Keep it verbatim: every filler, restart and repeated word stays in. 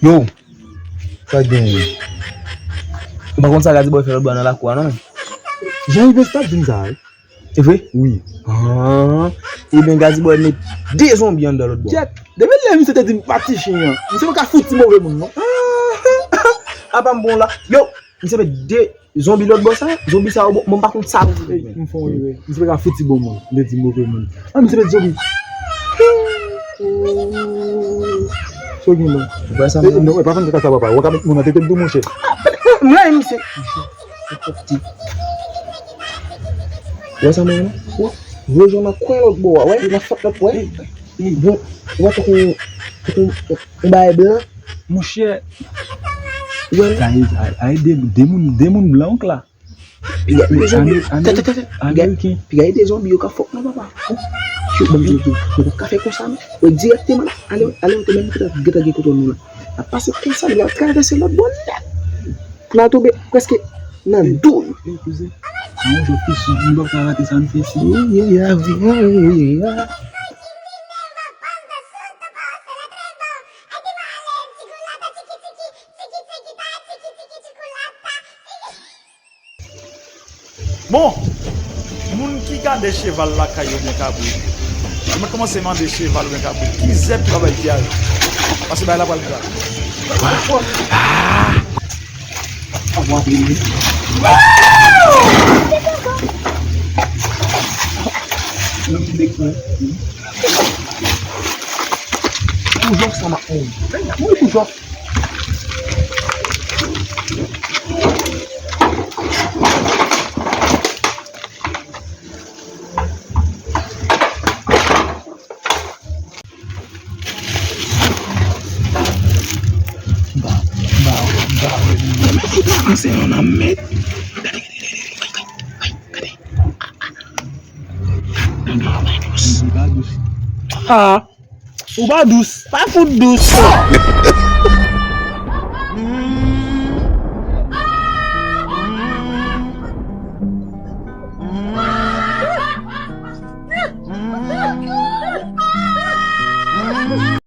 Yo, sa k genyen? Ou pa konn sa Gazzy Boy fè lòt bò nan lakou a, non, men? Jan Ives t ap di m sa, wi. E vre? Wi. Ah, ebyen, Gazzy Boy met de zonbi anndan lòt bò. Jet, depi lè misye te di m pa ti chen an, misye pa ka fout ti move moun, non. Apa m bon la. Yo, misye met de zonbi lòt bò sa, zonbi sa yo, bon, m pa konn sa pou di. Ey, m fè yon erè. Misye pa ka fout ti bon moun, m te di move moun. Ah, misye met zonbi. Sa w gen la? Ou wè sa, non, pa fè m sa, papa. Ou ka met moun nan tete m tou, monchè. M rayi misye. Wè sa, mwen, non? Wè, wè, jan nan kwen lòt bò a, wè, nan fòt lòt, wè. Bon, wè, tankou, tankou, yon bagay blan. Monchè. Wè. Sa e, sa e de, de moun, de moun blan k la. Piga e de zonbi. Tè, tè, tè, tè. Piga, piga e de zonbi yo ka fòk non, papa. Yo, ban m di w tou, nou p ap ka fè konsa, non. Wè, dirèkteman, ale, ale, ou te menm gentan, gentan gen kontwòl nou la. N ap pase konsa, nou pral travèse lòt bò nèt. Pou n al tonbe prèske nan do yo. Ey, kouzen, se yon jwèt ki sou, nou p ap ka rate sa n fè isi. Bon, moun ki gade cheval lakay yo oubyen kabrit, yo mèt kòmanse mande cheval oubyen kabrit ki zèb ki pa bay dyare. Paske bagay la pral grav. Ah! Pou jòf sa m ap mouri. Mouri pou jòf. Ba, ba, ba, ba, se yon nan mèt. Gade, gade, gade, gade. Ah, ou pa dous. Pa fout dous.